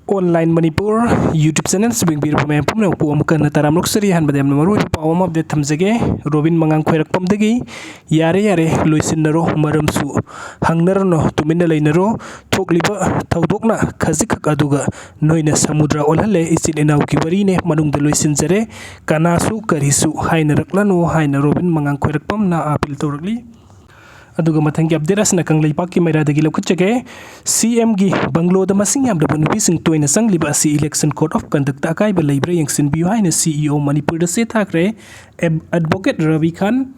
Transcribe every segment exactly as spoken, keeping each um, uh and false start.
Online Manipur YouTube channel ꯁꯤꯕꯤꯡꯕꯤꯔꯕ ꯃꯌꯥꯝ ꯄꯨꯝꯅꯃꯛꯄꯨ ꯑꯃꯨꯛ ꯍꯟꯅ ꯇꯔꯥꯝꯅ ꯑꯣꯛꯆꯔꯤ꯫ ꯑꯍꯥꯟꯕꯗ ꯌꯥꯝꯅ ꯃꯔꯨꯑꯣꯏꯕ ꯄꯥꯎ ꯑꯃ update ꯊꯝꯖꯒꯦ꯫ ꯔꯣꯕꯤꯟ ꯃꯉꯥꯡ ꯈꯣꯏꯔꯛꯄꯝꯗꯒꯤ "ꯌꯥꯔꯦ ꯌꯥꯔꯦ, ꯂꯣꯏꯁꯤꯟꯅꯔꯣ, ꯃꯔꯝꯁꯨ ꯍꯪꯅꯔꯅꯨ, ꯇꯨꯃꯤꯟꯅ ꯂꯩꯅꯔꯣ꯫ ꯊꯣꯛꯂꯤꯕ ꯊꯧꯗꯣꯛꯅ ꯈꯖꯤꯛꯈꯛ ꯑꯗꯨꯒ ꯅꯣꯏꯅ ꯁꯃꯨꯗ꯭ꯔ ꯑꯣꯜꯍꯜꯂꯦ꯫ ꯏꯆꯤꯜ ꯏꯅꯥꯎꯒꯤ ꯋꯥꯔꯤꯅꯦ, ꯃꯅꯨꯡꯗ ꯂꯣꯏꯁꯤꯟꯖꯔꯦ, ꯀꯅꯥꯁꯨ ꯀꯔꯤꯁꯨ ꯍꯥꯏꯅꯔꯛꯂꯅꯨ" ꯍꯥꯏꯅ ꯔꯣꯕꯤꯟ ꯃꯉꯥꯡ ꯈꯣꯏꯔꯛꯄꯝꯅ appeal ꯇꯧꯔꯛꯂꯤ꯫ ꯑꯗꯨꯒ ꯃꯊꯪꯒꯤ update ꯑꯁꯤꯅ ꯀꯪꯂꯩꯄꯥꯛꯀꯤ ꯃꯩꯔꯥꯗꯒꯤ ꯂꯧꯈꯠꯆꯒꯦ꯫ ꯁꯤ ꯑꯦꯝꯒꯤ ꯕꯪꯒ꯭ꯂꯣꯗ ꯃꯁꯤꯡ ꯌꯥꯝꯂꯕ ꯅꯨꯄꯤꯁꯤꯡ ꯇꯣꯏꯅ ꯆꯪꯂꯤꯕ ꯑꯁꯤ election code of conduct ꯑꯀꯥꯏꯕ ꯂꯩꯕ꯭ꯔꯥ ꯌꯦꯡꯁꯤꯟꯕꯤꯌꯨ ꯍꯥꯏꯅ ꯁꯤ ꯏ ꯑꯣ ꯃꯅꯤꯄꯨꯔꯗ ꯆꯦ ꯊꯥꯈ꯭ꯔꯦ꯫ ꯑꯦꯕ-, advocate ꯔꯕꯤ ꯈꯥꯟ꯫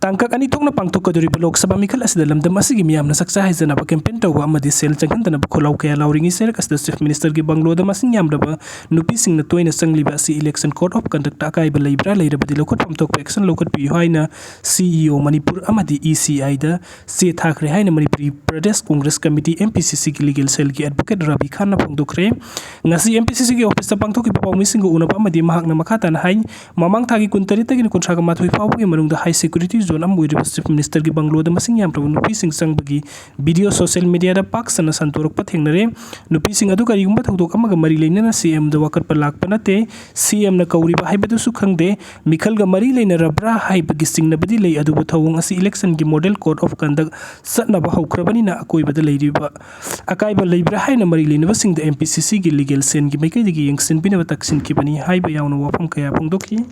ꯇꯥꯡꯀꯛ ꯑꯅꯤ ꯊꯣꯛꯅ ꯄꯥꯡꯊꯣꯛꯀꯗꯧꯔꯤꯕ ꯂꯣꯛ ꯁꯚꯥ ꯃꯤꯈꯜ ꯑꯁꯤꯗ ꯂꯝꯗꯝ ꯑꯁꯤꯒꯤ ꯃꯤꯌꯥꯝꯅ ꯆꯥꯛꯆꯥ ꯍꯩꯖꯅꯕ campaign ꯇꯧꯕ ꯑꯃꯗꯤ ꯁꯦꯜ ꯆꯪꯍꯟꯗꯅꯕ ꯈꯣꯜꯂꯥꯎ ꯀꯌꯥ ꯂꯥꯎꯔꯤꯉꯩ ꯆꯩꯔꯛ ꯑꯁꯤꯗ Chief Ministerꯒꯤ ꯕꯪꯒ꯭ꯂꯣꯗ ꯃꯁꯤꯡ ꯌꯥꯝꯂꯕ ꯅꯨꯄꯤꯁꯤꯡꯅ ꯇꯣꯏꯅ ꯆꯪꯂꯤꯕ ꯑꯁꯤ election code of conduct ꯑꯀꯥꯏꯕ ꯂꯩꯕ꯭ꯔꯥ? ꯂꯩꯔꯕꯗꯤ ꯂꯧꯈꯠꯐꯝ ꯊꯣꯛꯄ action ꯂꯧꯈꯠꯄꯤꯌꯨ ꯍꯥꯏꯅ ꯁꯤ ꯏ ꯑꯣ ꯃꯅꯤꯄꯨꯔ ꯑꯃꯗꯤ ꯏ ꯁꯤ ꯑꯥꯏꯗ ꯆꯦ ꯊꯥꯈ꯭ꯔꯦ ꯍꯥꯏꯅ Manipuri Pradesh Congress committee, M P ꯁꯤ ꯁꯤꯒꯤ legal cellꯒꯤ advocate ꯔꯕꯤ ꯈꯥꯟꯅ ꯐꯣꯡꯗꯣꯛꯈ꯭ꯔꯦ꯫ ꯉꯁꯤ ꯑꯦꯝ ꯄꯤ ꯁꯤ ꯁꯤꯒꯤ officeꯇ ꯄꯥꯡꯊꯣꯛꯈꯤꯕ ꯄꯥꯎꯃꯤꯁꯤꯡꯒ ꯎꯅꯕ ꯑꯃꯗꯤ ꯃꯍꯥꯛꯅ ꯃꯈꯥ ꯇꯥꯅ ꯍꯥꯏ, ꯃꯃꯥꯡ ꯊꯥꯒꯤ ꯀꯨꯟꯇꯔꯦꯠꯇꯒꯤꯅ ꯀꯨꯟꯊ꯭ꯔꯥꯒ ꯃꯥꯊꯣꯏ ꯐꯥꯎꯕꯒꯤ ꯃꯅꯨꯡꯗ high security zone ꯑꯃ ꯑꯣꯏꯔꯤꯕ Chief Ministerꯒꯤ ꯕꯪꯒ꯭ꯂꯣꯗ ꯃꯁꯤꯡ ꯌꯥꯝꯂꯕ ꯅꯨꯄꯤꯁꯤꯡ ꯆꯪꯕꯒꯤ video social mediaꯗ ꯄꯥꯛ ꯁꯟꯅ ꯁꯟꯗꯣꯔꯛꯄ ꯊꯦꯡꯅꯔꯦ꯫ ꯅꯨꯄꯤꯁꯤꯡ ꯑꯗꯨ ꯀꯔꯤꯒꯨꯝꯕ ꯊꯧꯗꯣꯛ ꯑꯃꯒ ꯃꯔꯤ ꯂꯩꯅꯅ ꯁꯤ ꯑꯦꯝꯗ ꯋꯥꯀꯠꯄ ꯂꯥꯛꯄ ꯅꯠꯇꯦ꯫ ꯁꯤ ꯑꯦꯝꯅ ꯀꯧꯔꯤꯕ ꯍꯥꯏꯕꯗꯨꯁꯨ ꯈꯪꯗꯦ꯫ ꯃꯤꯈꯜꯒ ꯃꯔꯤ ꯂꯩꯅꯔꯕ꯭ꯔꯥ ꯍꯥꯏꯕꯒꯤ ꯆꯤꯡꯅꯕꯗꯤ ꯂꯩ, ꯑꯗꯨꯕꯨ ꯊꯧꯑꯣꯡ ꯑꯁꯤ election model code of conduct ꯆꯠꯅꯕ ꯍꯧꯈ꯭ꯔꯕꯅꯤꯅ ꯑꯀꯣꯏꯕꯗ ꯂꯩꯔꯤꯕ ꯑꯀꯥꯏꯕ ꯂꯩꯕ꯭ꯔꯥ ꯍꯥꯏꯅ ꯃꯔꯤ ꯂꯩꯅꯕꯁꯤꯡꯗ ꯑꯦꯝ ꯄꯤ ꯁꯤ ꯁꯤꯒꯤ legal cellꯒꯤ ꯃꯥꯏꯀꯩꯗꯒꯤ ꯌꯦꯡꯁꯤꯟꯕꯤꯅꯕ ꯇꯛꯁꯤꯟꯈꯤꯕꯅꯤ ꯍꯥꯏꯕ ꯌꯥꯎꯅ ꯋꯥꯐꯝ ꯀꯌꯥ ꯐꯣꯡꯗꯣꯛꯈꯤ꯫